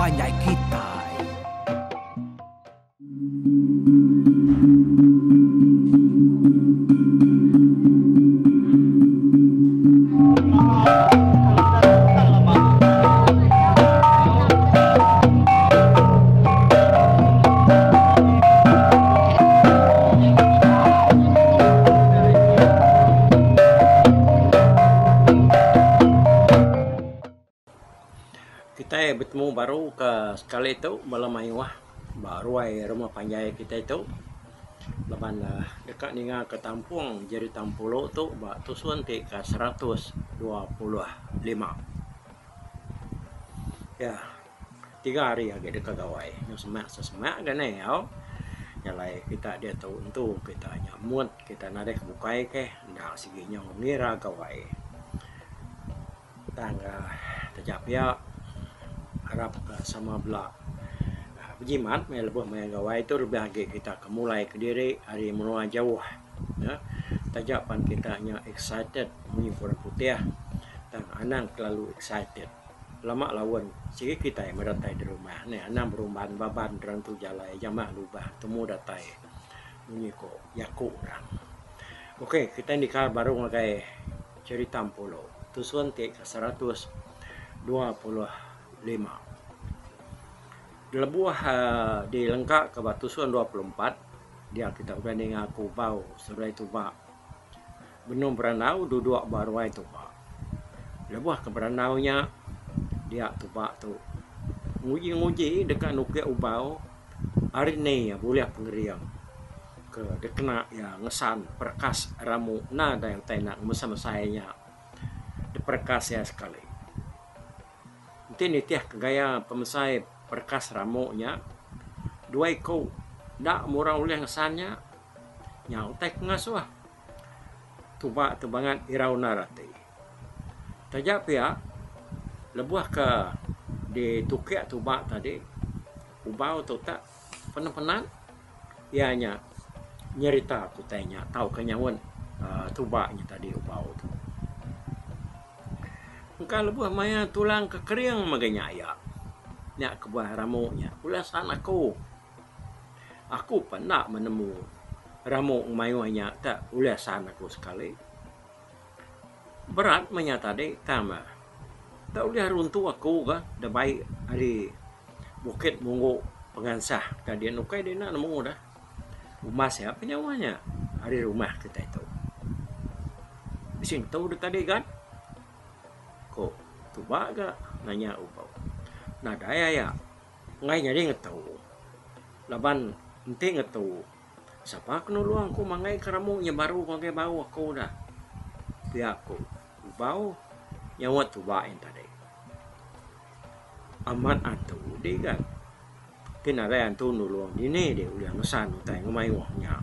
panjai kitai. Kitai betemu baru ke sekali tu bala mayuh ba ruai rumah panjai kitai tu laban deka ninga ke tampung jerita Empulu tu ba tusun ti ke 125. Ya tiga hari agi deka gawai nyau semak sesemak ga neh au. Nya alai kita diatu entu kita nya mut kita nadai ke bukai keh enda sigi nyau ngira gawai. Tang taja pia arap ka sama bela bejimat meh lebuh maya gawai tu lebih agi kita ke mulai kediri ari menua jauh uhh taja pan kita nya excited munyi orang putih tang anang kelalu excited lama laun sigi kitai meh datai da rumah neh anang berumban baban rentu jalai jamah lubah temu datai munyi ko jaku orang. Ok kitai nikal baru ngagai. Cherita Empulu, tusun ti ke 125. Lebuh dilengka ke ba tusun 24, dia kita udah ninga ku Bau seduai Tuba benung berandau duduk ba ruai Tuba. Lebuh ke berandau nya, dia Tuba tu nguji-nguji deka nukik ubau ari ni iya bulih pengering. Ke dikena iya ngesan perekas ramu nadai utai enda ngemesai-mesai nya diperekas iya sekali. Enti nitih ke gaya pemesai perekas ramu nya dua iku enda murah ulih ngesan nya, nya utai ke ngasuh tuba tu bangat irau endar ati. Taja pia lebuh ke ditukik tuba tadi ubau tu tak penat-penat. Iya nya nyerita ke utai nya tauka nyaut uhh tuba nya tadi ubau tu. Engka lebuh maya tulang ke kering mega nya iya. Nya kebuah ramu nya ulih san aku. Aku pun enda menemu ramu mayuh nya te ulih san aku sekali. Berat meh nya tadi tang meh tak ulih runtu aku ga da bai ari Bukit Munggu Pengansah ka dian ukai deh enda nemu dah. Umbas iya penyauh nya ari rumah kitai tu. Bisi entu deh tadi gan ko tuba ga nanya ubo. Nadai aya enggai nyadi ngetu laban enti ngetu. Sapa ke nulung aku manggai ke ramu nya baru ngagai bau aku dah. Pia ku Ubau nyaut tuba yen tadi. Amat antu dih ga. Ti nadai antu nulung dini dih ulih ngesan utai ngemayuh nya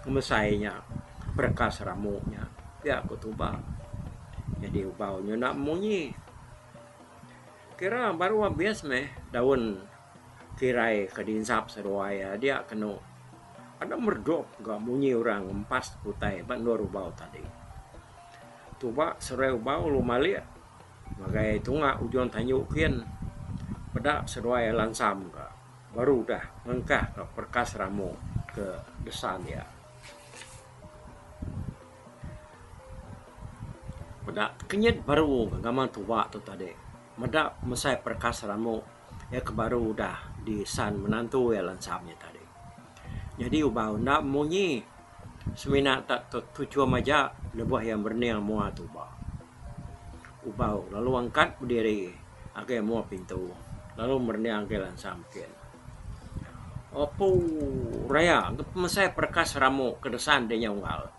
ngemesai nya perekas ramu nya pia ku tuba. Nyadi Ubau nya enda munyi. Kira baru abis meh daun. Kirai ke dinsap seduai iya dia kenu ada meredup ga munyi orang ngempas utai ba endur ubau tadi. Tuba seduai ubau lalu malik ngagai tunga ujung tanju kin peda seduai lansam ga baru udah ngengkah ka perekas ramu ke desan iya. Peda kenyit baru ga gamal tuba tu tadi meda mesai perekas ramu. Iya ke baru udah di san menantu iya lansam nya tadi. Nyadi ubau enda munyi semina tak tuchum aja lebuh iya merening mua tuba. Ubau lalu angkat bediri agai mua pintu lalu merening agai lansam kin. Opu raya pemesai perekas ramu ke desan dinya unggal.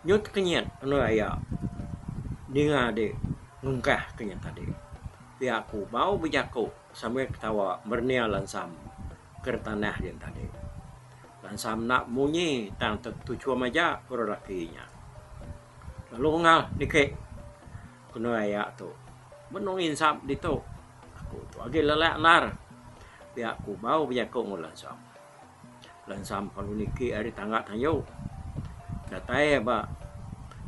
Nyut kenyit anu aya ninga di ngengkah ke nya tadi. Pia ku bau bejaku sambil ketawa merening Lansam ke tanah din tadi. Lansam enda munyi tang tetuchum aja orang laki nya. Lalu enggau niki kenu aya tu benung insap ditu aku tu agi lelak endar pia ku bau bejaku enggau Lansam. Lansam lalu niki ari tangga tanyu. Datai ba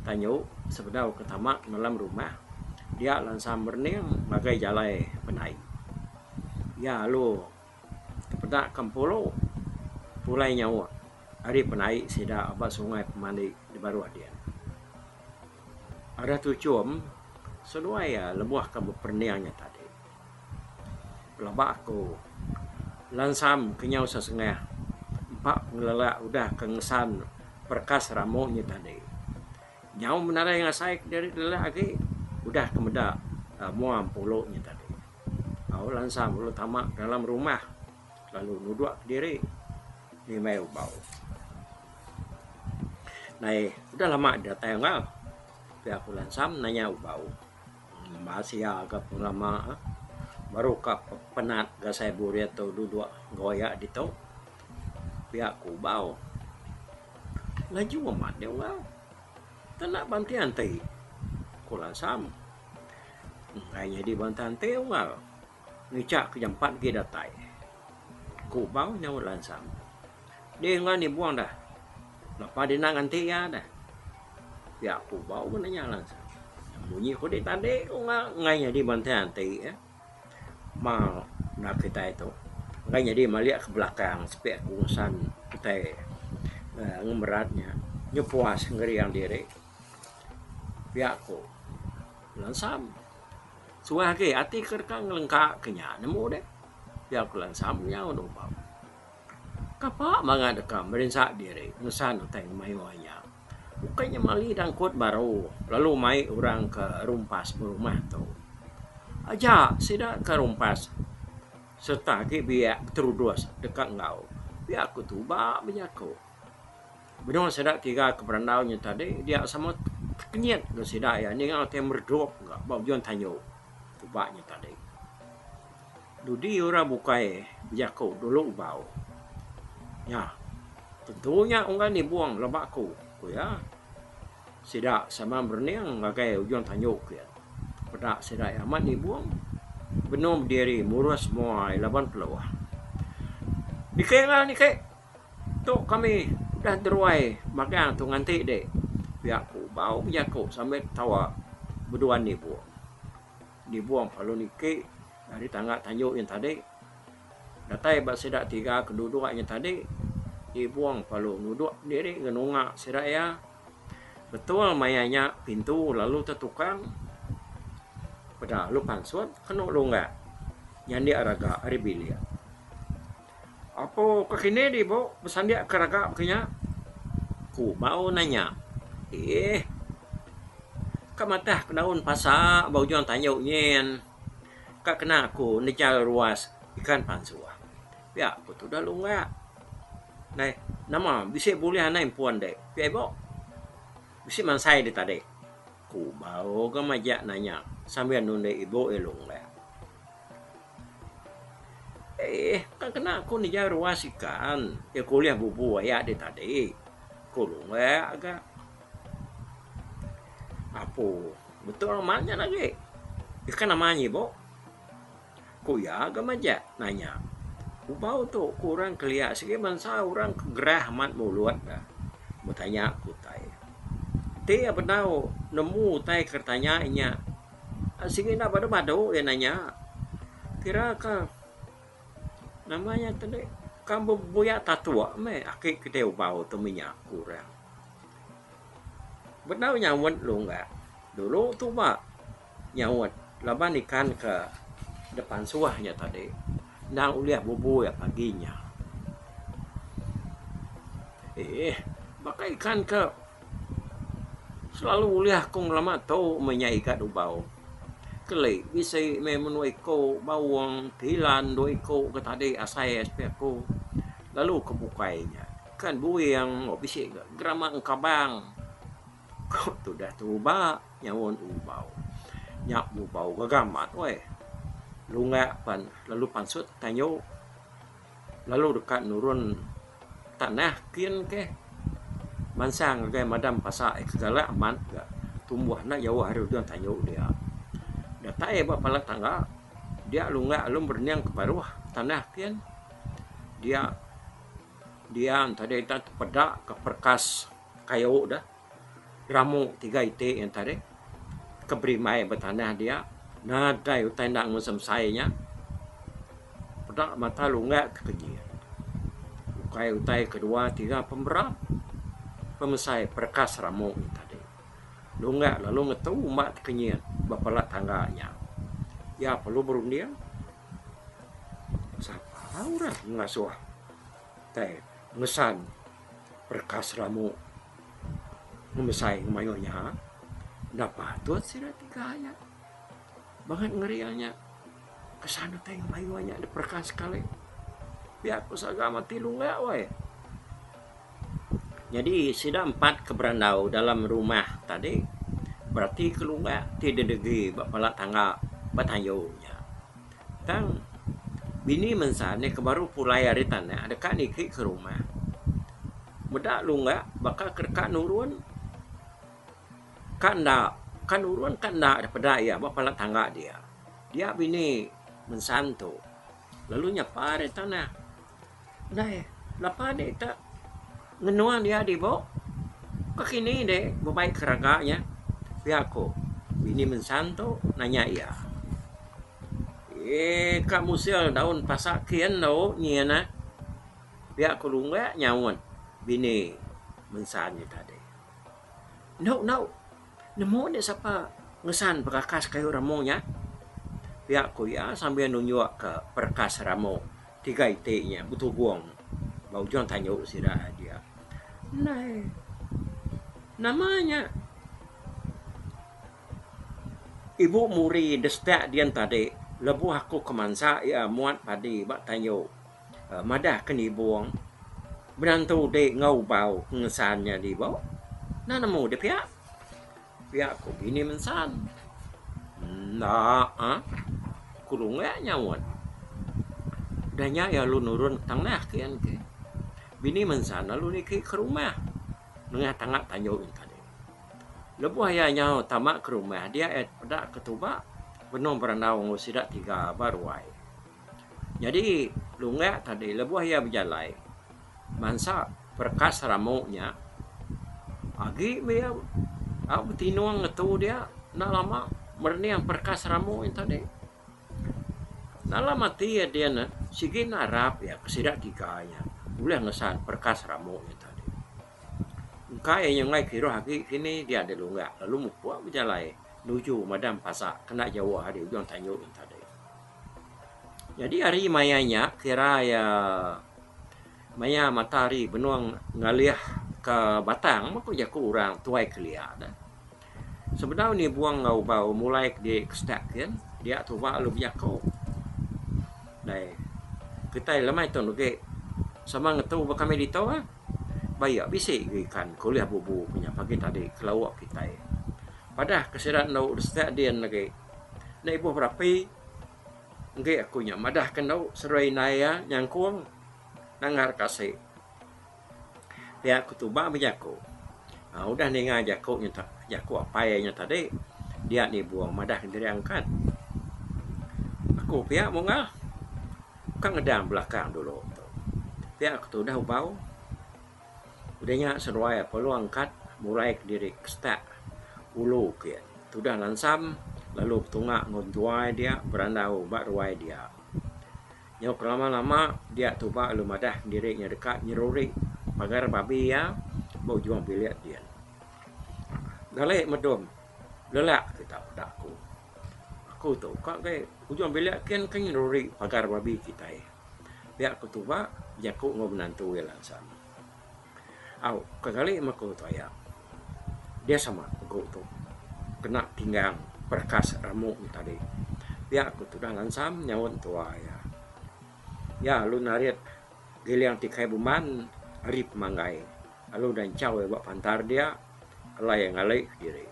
tanyu sebedau ke tama dalam rumah dia lansam merening ngagai jalai pendai. Iya lalu tepeda ke empulu pulai nyauk ari penaik sida ba sungai pemandi di baruh din. Arah tuchum seduai iya lebuh ke beperening nya tadi. Pelaba aku lansam ke nyau sesengah empa pengelelak udah ke ngesan perekas ramu nya tadi. Nyau menarai ngasai ke diri lelak agi udah ke meda mua empulu nya tadi. Au lansam lalu tama dalam rumah lalu nudok kediri ngimbai ubau. Nai udah lama datai enggau pia ku lansam nanya ubau. Ba sia ga pengelama baru ka penat gasai burit tu dudok enggau iya ditu pia ku ubau. Laju amat deh wang. Kena banti anti, ku Lansam. Enggai nyadi banti anti unggal. Ngicha ke jampat agi datai, ku Bau nyaut Lansam. Dih enggau nibung dah. Lapa dih enda nganti iya deh. Pia ku Bau ke nanya Lansam. Munyi ku dih tadi unggal enggai nyadi banti anti. Ma enda kitai tu enggai nyadi malik ke belakang sepi aku ngusan kitai uhh ngemerat nya ngepuas ngering diri pia ku lansam. Suah agi ati ke deka ngelengka ke nya nemu deh pia ku lansam nyau deh ubau. Kapa manga deka merinsa diri ngusan utai ngemayuh nya. Ukai nya mali dangkut baru lalu mai orang ke rumpas berumah tu. Aja sida ke rumpas sereta agi biak beterudus deka enggau pia ku tuba bejaku. Benung sida tiga ke berandau nya tadi dia sama tekenyit ga sida iya ninga ti meredup ga ba ujung tanju tuba nya tadi. Dudi orang bukai bejaku dulu ubau. Nya, tentu nya unggal nibung leba aku, ku iya. Sida sama merening ngagai ujung tanju ke. Peda sida iya amat nibung benung bediri murus mua iya laban peluh. Niki lah niki. Tu kami udah deruai magang tu nganti dik, pia ku ubau bejaku sambil ketawa beduan nibung. Nibung lalu niki ari tangga tanju nya tadi. Datai ba sida tiga ke duduk nya tadi, Nibung lalu nuduk diri ngenunga sida iya. Betul maya nya pintu lalu tetukang peda lalu pansut kenu lunggak nyandik raga ari bilik. Apo ke kini di ibu besandik ke raga baka nya? Ku Bau nanya. Eeh. Ka matah ke daun pasa ba ujung tanju nyin. Ka kena aku nejal ruas ikan pansuh. Pia ku tudah lunggak. Nai nama bisi bulih anai empun dek pia ibu. Bisi mansai dek tadi. Ku Bau ga majak nanya sambil nundi ibu iya lunggak. Eeh ka kena aku nija ruas ikan iya ke ulih bubu aya deh tadi ku lunggak ga. Apu betul amat nya lagi ikan nama nyibo ku iya ga majak nanya. Ubau tu ku orang kelia sigi bansa orang ke gerah amat mulut ga betanya ku utai. Ti iya bedau nemu utai ke tanya inya. Sigi enda badu badu iya nanya. Kira ka nama iya tadi ka buya tatuk meh aki kitai ubau tu menya ku orang. Bedau nyaut lunggak dulu tuba nyaut laban ikan ke depan suah nya tadi endang ulih bubu iya pagi nya. Eeh baka ikan ke Selalu ulih aku ngelama tu meh nya igat ubau. Keli bisi meh menua iko bawang tilan dua iko ke tadi asai aspi aku lalu ke bukai nya kan buing bisi ga gerama engkabang ko tudah teruba nyaun ubau. Nya ubau gaga amat weh lunga pan lalu pansut tanju. Lalu deka nurun tanah kin keh mansang ngagai madam pasa ke galak amat ga tumbuh enda jauh ari ujung tanju dia. Datai ba pala tangga dia lunga lalu merening ke baruh tanah kin dia dia tadi tepeda ka perekas kayu deh ramu tiga iti yen tadi ke berimbai ba tanah dia nadai utai enda ngemesai mesai nya. Peda mata lunggak tekenyit. Ukai utai kedua tiga pemerap pemesai perekas ramu nya tadi. Lunggak lalu ngetu umba tekenyit ba pala tangga nya. Iya perlu berunding. Sapa orang ngasuh tai ngesan perekas ramu ngemesai ngemayuh nya. Enda patut sida tiga nya. Bangat ngering nya. Kesan utai ngemayuh nya diperekas sekali. Pia ku saga mati lunga weh. Nyadi sida empat ke berandau dalam rumah tadi berati ke lunga ti didegi ba pala tangga ba tanju nya. Tang bini mensan ke baru pulai ari tanah deka niki ke rumah. Meda lunga baka ke deka nurun. Ka enda, ka nurun ka enda da peda iya ba pala tangga dia. Dia bini mensan tu lalu nyapa ari tanah. Ndai lapa dik te ngenung dia dibo ke kini dik bebai ke raga nya pia ku bini mensan tu nanya iya. Eee ka musil daun pasa kin tu nyin ah pia ku lunggak nyaut bini mensan nya tadi. Endo endo nemu dik sapa ngesan pekakas kayu ramu nya pia ku iya sambil nunjuk ka perekas ramu tiga iti nya betugong ba ujung tanju sida dia. Ndai nama nya ibu muri da setak dian tadi lebuh aku ke mansa iya muat padi ba tanju. Madah ke nibung menantu dik enggau ubau ke ngesan nya dibo enda nemu deh pia. Pia ku bini mensan. Enda ah ku lunggak nyaut. Udah nya iya lalu nurun ke tanah kian ke. Bini mensan lalu niki ke rumah nengah tangga tanju nya tadi. Lebuh iya nyau tama ke rumah dia iya peda ke tuba benung berandau enggau sida tiga ba ruai. Nyadi lunggak tadi lebuh iya bejalai bansa perekas ramu nya agi meh iya au betinung ngetu dia enda lama merening perekas ramu nya tadi. Dalam ati iya din ne sigi ne arap iya ke sida tiga nya ulih ngesan perekas ramu nya tadi. Engka iya nyenggai kiruh agi kini dia deh lunggak lalu mupuk bejalai nuju madam pasa kena jauh ari ujung tanju nya tadi. Nyadi hari maya nya kira iya maya mata hari benung ngalih ke batang meh ku jaku orang tuai kelia ne. Sebedau nibung enggau ubau mulai ke diri ke setak kin dia tuba lalu bejaku. Dai kitai lemai tu agi sama ngetu ba kami ditu ah. Ba iya bisi ga ikan ke ulih bubu ku nya pagi tadi ke lauk kitai. Padah ke sida endu setak din agi enda ibuh berapi. Enggi aku nya madah ke endu seruai indai iya nyangkung nangar kasi. Pia ku tuba bejaku. Aaa udah ninga jaku nya jaku apai iya nya tadi dia nibung madah diri angkat. Aku pia mungah ka ngedang belakang dulu tu. Pia ku tudah ubau. Udah nya seduai perlu angkat mulai kediri ke setak ulu ke tudah lansam lalu betunga enggau entuai dia berandau ba ruai dia. Nyau kelama lama dia tuba lalu madah diri nya deka nyeruri pagar babi iya ba ujung bilik din. Gali medom lelak kita peda aku. Aku tu ka gai ujung bilik kin ke nyeruri pagar babi kitai. Pia ku tuba bejaku enggau menantu iya lansam. Au ke kali meh ku tu aya. Dia sama egu tu kena tinggang perekas ramu nya tadi. Pia ku tudah lansam nyaut entua iya. Iya lalu narit giling tikai bumban ari pemanggai lalu danchau iya ba pantar dia alai iya ngali kediri.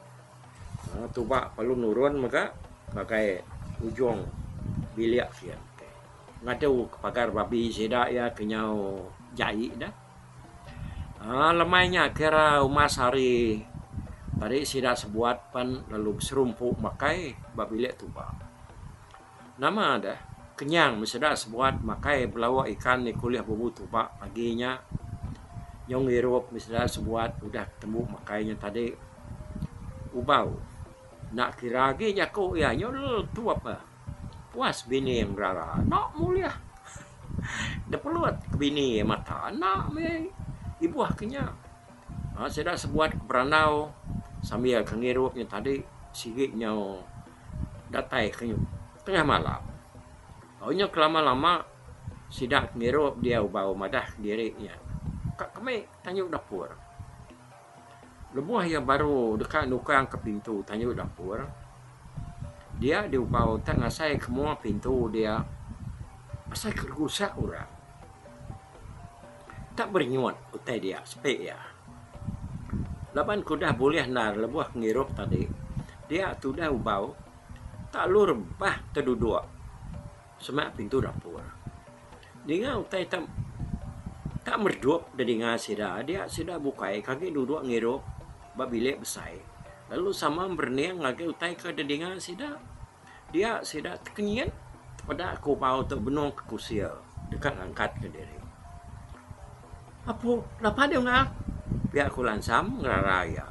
Tuba perlu nurun mega ngagai ujung bilik kiye. Ngadu ke pagar babi sida iya ke nyau jai ne. Aaa lemai nya kira umas hari tadi sida sebuat pan lalu beserumpu makai ba bilik tuba. Nama deh kenyang meh sida sebuat makai belawa ikan ti kulih bubu tuba pagi nya. Nyau ngirup meh sida sebuat udah tembu makai nya tadi. Ubau enda kira agi jaku iya nyau letup. Puas bini ngerara enda mulih. Depelut ke bini iya mata enda meh ibuh ke nya. Aa sida sebuat ke berandau sambil ke ngirup nya tadi sigi nyau datai ke tengah malam. Au nya kelama-lama sida ke ngirup diau bau madah kediri nya ka kemi tanju dapur. Lebuh iya baru deka nukang ke pintu tanju dapur, dia diubau tak ngasai ke mua pintu dia asai ke rusak orang. Tak berinyut utai dia sepi iya. Laban ke udah bulih endar lebuh ke ngirup tadi, dia tudah ubau tak lalu rebah teduduk semak pintu dapur. Ninga utai tak tak meredup da dinga sida dia sida bukai ke agi duduk ngirup ba bilik besai lalu sama merening ngagai utai ke da dinga sida. Dia sida tekenyit tepeda ku bau tu benung ke kusir deka ngangkat ka diri. Apu lapa deh unggal? Pia ku Lansam ngerara iya.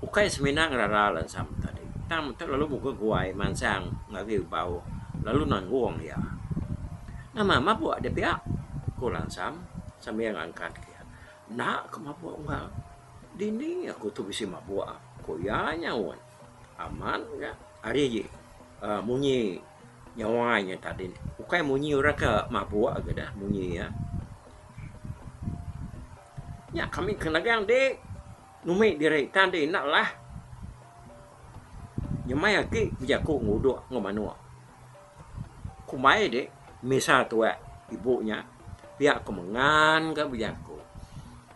Ukai semina ngerara Lansam tadi tang mete lalu muka guai mansang ngagai ubau lalu nanggung iya. Nama mabuk deh pia? Ku Lansam sambil ngangkat ke iya. Enda ke mabuk unggal. Dini aku tu bisi mabuk, ku iya nyaut. Amat ga ari uhh munyi nyawa nya tadi ukai munyi orang ke mabuk ga dah munyi iya. Nya kami ke nagang dik numi diri tang dik enda lah. Nyamai agi bejaku ngudok enggau manok. Kumbai dik misa tuak ibu nya pia ku mengan ga bejaku.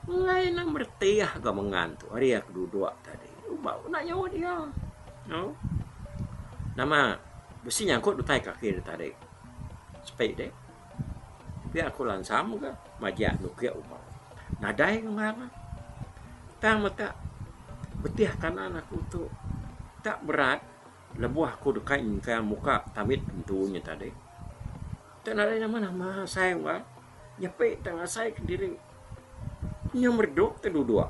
Enggai enda mereti ga mengan tu ari aku duduk tadi. Uba enda nyaut iya. Au. Nama bisi nyangkut utai kaki ne tadi. Sepi deh. Pia aku lansam ga majak nukik uba. Nadai ngaran. Tang meta betih kanan aku tu tak berat lebuh aku deka nyingkang muka tambit pintu nya tadi. Tak nadai nama-nama asai wang. Nyepi tang asai kediri. Nyau meredup te duduk.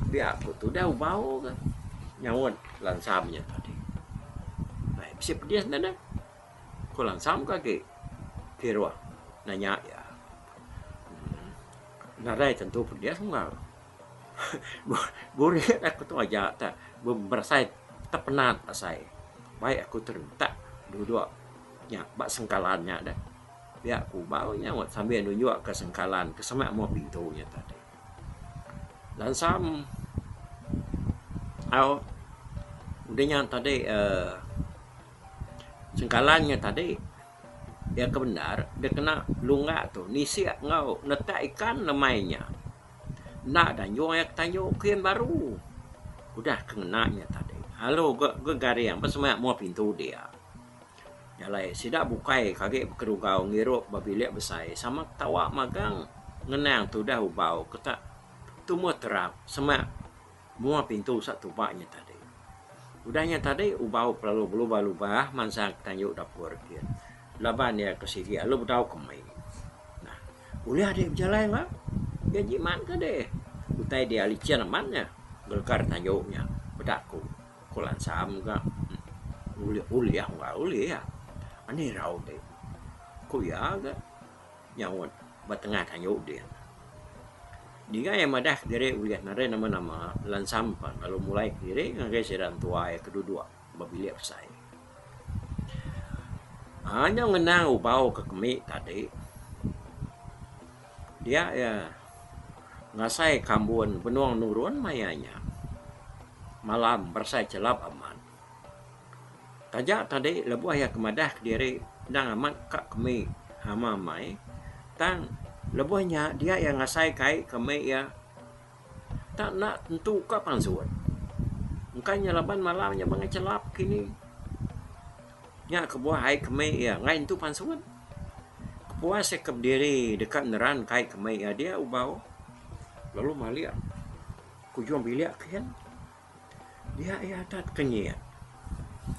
Pia ku tudah ubau ke nyaut lansam nya tadi. Ai bisi pedis ne deh. Ku lansam ke agi kiruh nanya iya. Nadai tentu pedis unggal. Burit aku tu aja te berasai tepenat asai. Bai aku terentak duduk nya ba sengkalan nya deh. Pia ku bau nyaut sambil nunjuk ka sengkalan ke semak mua pintu nya tadi. Lansam au udah nya tadi uhh sengkalan nya tadi iya ke bendar deh kena lungga tu nisik enggau netak ikan lemai nya. Enda danjung iya ke tanju kin baru udah ke ngena nya tadi. Lalu ga garing ba semak mua pintu dia. Nya alai sida bukai ke agi bekerugau ngirup ba bilik besai sama ketawa magang ngenang tudah ubau ke tak tumbuh terap semak mua pintu satuba nya tadi. Udah nya tadi ubau kelalu belubah-lubah mansang ke tanju dapur gin laban iya ke sigi lalu bedau ke mei. Nah ulih adi bejalai enggau iya jimat ke deh utai dia licin amat nya gelekar tanju nya peda ku. Ku Lansam ga ulih ulih enggau ulih anih irau ti. Ku iya ga nyaut ba tengah tanju din. Dinga iya madah kediri ulih nadai nama nama Lansam pan lalu mulai kediri ngagai sida entua iya ke duduk ba bilik besai. Aaa nyau ngenang ubau ke kemi tadi dia iya ngasai kambun benung nurun maya nya. Malam berasai chelap amat. Taja tadi lebuh iya ke madah kediri endang amat ka kemi ama amai tang lebuh nya dia iya ngasai ka ai kemi iya tak enda tentu ka pansut. Engka nya laban malam nya bangat chelap kini. Nya kebuah ai kemi iya enggai nentu pansut. Kepuas iya ke bediri deka neran ka ai kemi iya dia ubau lalu malik. Kujung bilik kian dia iya atat kenyit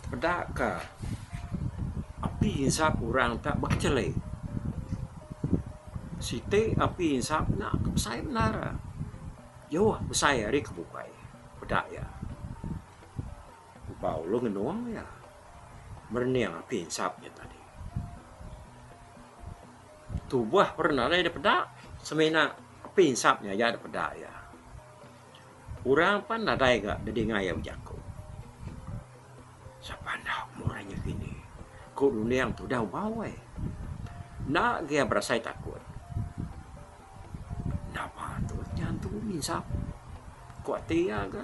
peda ka api insap orang tak bekecheli. Siti api insap nya ke besai bendar jauh besai ari ke bukai peda iya. Bau lu ngenung iya merening api insap nya tadi. Tubuh pun nadai dipeda semina api insap nya aja dipeda iya. Orang pan nadai ga didinga iya bejaku. Sapa enda umur inya kini, ku runding tudah ubau ai. Enda agi iya berasai takut. Enda patut nya antu nginsap, ku ati iya ga.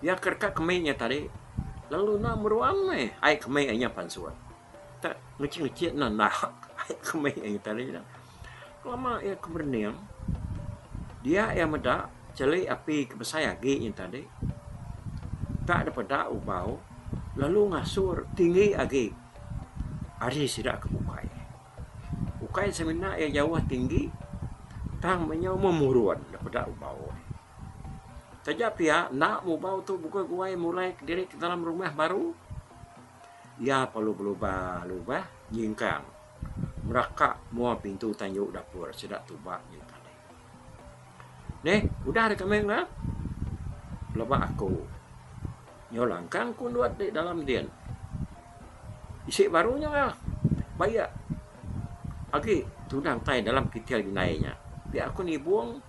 Iya ke deka kemi nya tadi lalu enda meruan meh ai kemi inya pansut. Tak ngecit-ngecit ne enda ai kemi inya tadi. Lama iya ke merening dia iya meda cheli api ke besai agi nya tadi tak dipeda ubau lalu ngasur tinggi agi ari sida ke bukai. Ukai semina iya jauh tinggi tang menyau memurun dipeda ubau. Taja pia enda mubau tu bukai guai mulai kediri ke dalam rumah baru iya perlu belubah-lubah nyingkang meraka mua pintu tanju dapur sida tuba nya tadi. Neh udah deka meh enggau pelaba aku nyau langkang ku enduat ti dalam din. Isi baru nya lah bayak agi tudah utai dalam kitil indai nya. Pia aku nibung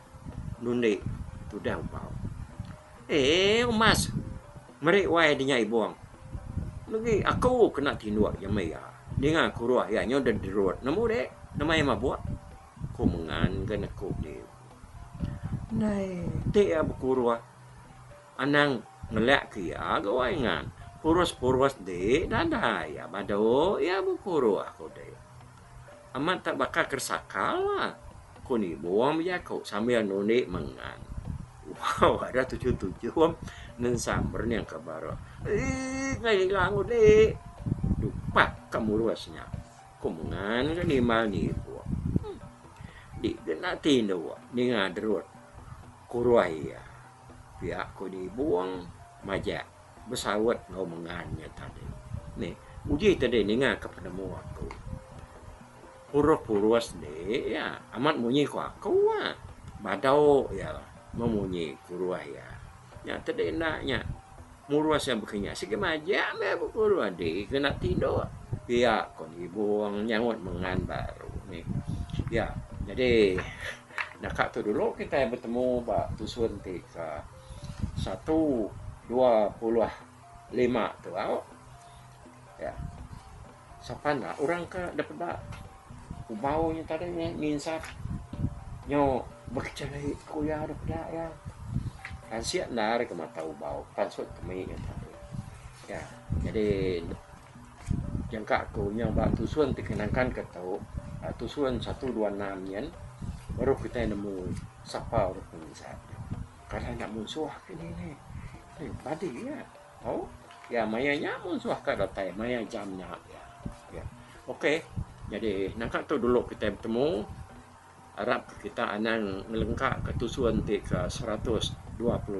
nundi tudah ubau. Eee umas meri wai dinya ibung. Legi aku kena tinduk jemah iya. Ninga kuruh iya nyau deh derut nemu deh nama iya mabuk ku mengan ga neku dih. Ndai ti iya bekuruh anang ngelak ke iya ga wai ngan purus-purus dih dada iya badu iya bekuruh ku dih. Amat tak baka keresaka lah ku nibung bejaku sambil nundi mengan. Wow ada tuju-tuju nensam berening ke baruh. Eii ngai ila ngundi dupak ka murus nya ku mengan ga nimbal nibung. Di ga enda tinduk ninga derut kuruh iya. Pia ku nibung majak besaut enggau mengan nya tadi. Nih uji tadi ninga ka penemu aku. Purus-purus ndi iya amat munyi ku aku ah. Badu iya memunyi kuruh iya. Nya tadi enda nya murus iya baka nya sigi majak meh bekuruh di kena tinduk pia ko nibung nyaut mengan baru nih. Iya jadi naka tu dulu kitai betemu ba tusun ti ka 125 tu au. Ya. Sapa enda orang ka da peda ubau nya tadi nya nginsap nyo bekechelai ku iya da peda iya. Lansik enda ari ke mata ubau pansut kemi nya tadi. Ya jadi jangka ku nya ba tusun ti nangkan ke tu tusun 126 nyin baru kitai nemu sapa orang penginsap. Kada enda munsuh kini nih. Eh padi iya. Tau. Ya maya nya munsuh ka datai maya jam nya ya. Ya. Okey. Jadi nangka tu dulu kitai betemu arap ke kita anang ngelengka ke tusun ti ke 126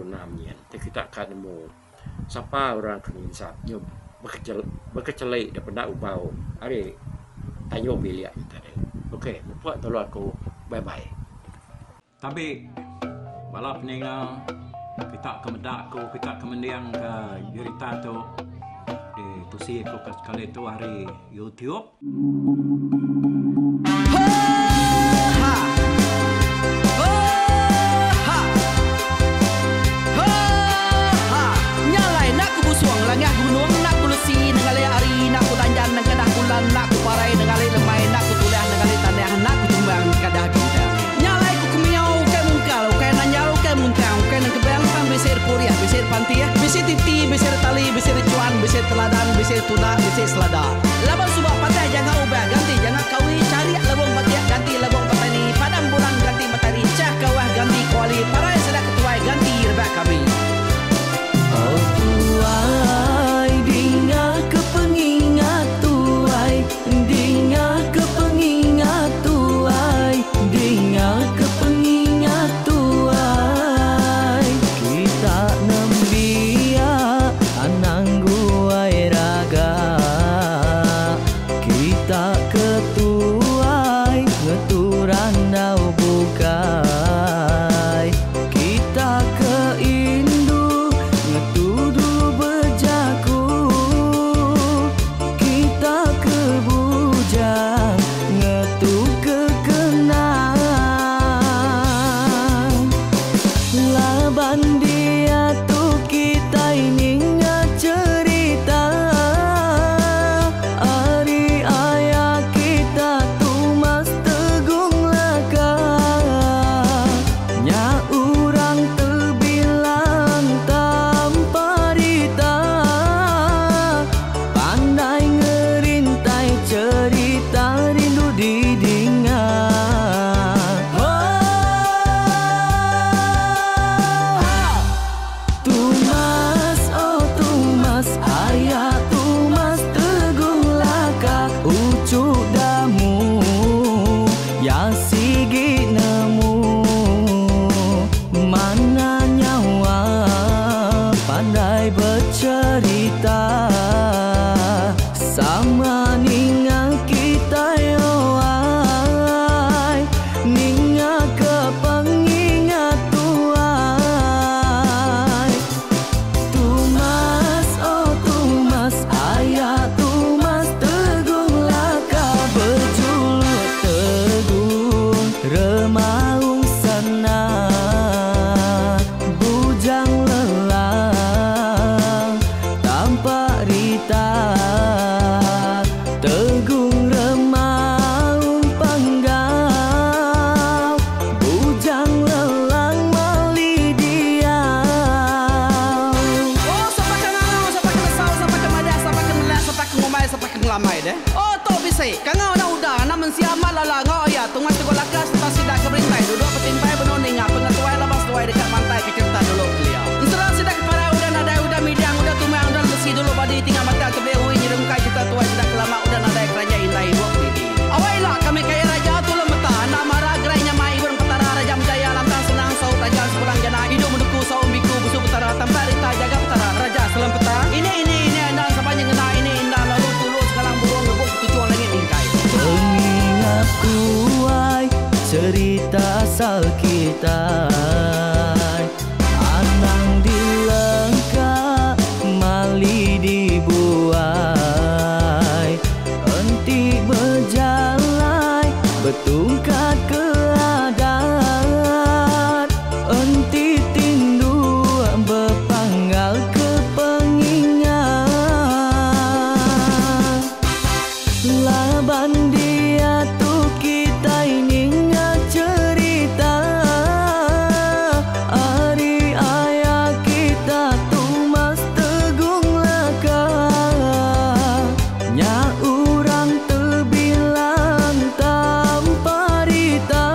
nyin ti kita ka nemu sapa orang ke nginsap nyup bekecheli da peda ubau ari tayu bilik tadi. Okey mupuk tulu aku. Bye bye. Tabi bala peninga kita ke meda aku kita ke mending ke jerita tu ditusi aku ke sekali tu ari YouTube. Bisi pantih, bisi titi, bisi tali, bisi rechuan, bisi teladan, bisi tuna, bisi selada. Laban suba patah janga ubah ganti janga kawi, charik lebung batik ganti lebung petani, padam bulan ganti matari, chah kawah ganti kuali, parai sida ketuai ganti rebak kami. Oh tuai dinga ke pengingat tuai dinga ke pengingat tuai dinga ke pengingat tuai kita nembiak anang guai raga kita ke. rita Tegung remaung panggau Bujang lelang mali diau. Oh sapa ke ngangau sapa ke nesau sapa ke madah sapa ke nelak sapa ke ngumbai sapa ke ngelamai deh. Oh tu bisi kangau anak uda anak mensia amat lala enggau aya tungai tegok laka sereta sida ke berintai duduk betimpai benung ninga pengetuai laban seduai deka mantai ke cherita dulu kelia. Ensera sida ke parai udah nadai udah midang udah tumang udah lemesi dulu badi tinggal matang tebih ui nyerungkai cherita tuai sida ke lama udah nadai keranjai indai ibuk didi. Awai ila kami kaya raja tulung meta enda mara gerai nyamai ibun petara raja menjaya lantang senang saut raja sepulang jana idup menuku saum biku busu petara tampak rita jaga petara raja selem peta ini ini ini enda sapa nyengenda ini enda lalu tulu segalang burung ngebuk ketuchung langit mingkai. Pengingat tuai cerita asal kitai Anang dilengka mali dibuai Enti bejalai betungkat ke adat Enti tindu bepanggal ke pengingat Laban diatu kitai ninga cherita ari aya kita Tumas Tegung Laka Nya urang tebilang tampa rita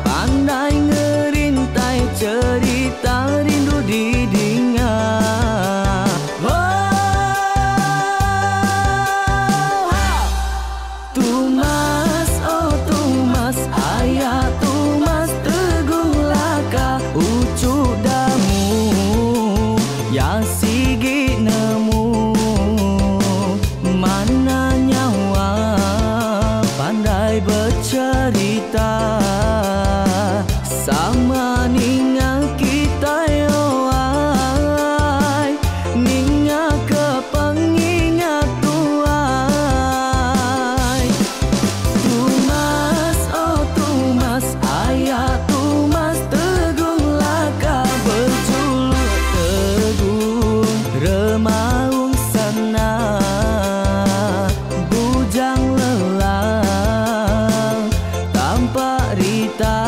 Pandai ngerintai cherita rindu didinga. Tumas oh Tumas aya Tumas Tegung Laka uchu damu ya sigi nemu mana nyawa pandai becherita sama ninga kitai oai ninga ke pengingat tuai Tumas oh Tumas aya Tumas Tegung Laka bejuluk Tegung Remaung Sana Bujang Lelang tampak rita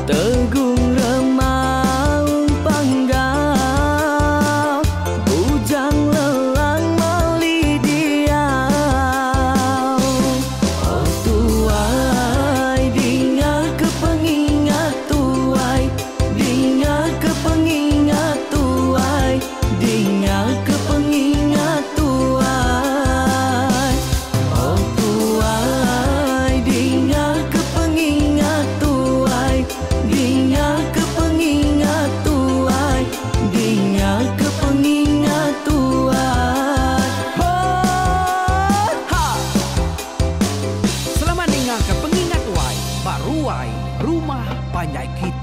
Tegung Remaung Panggau Bujang Lelang mali diau Oh tuai dinga ke pengingat tuai Dinga ke pengingat tuai Dinga ke pengingat tuai Oh tuai dinga ke pengingat tuai Dinga ke pengingat tuai Dinga ke pengingat tuai Ho Ha! Selamat ninga ke pengingat tuai ba ruai rumah panjai kita.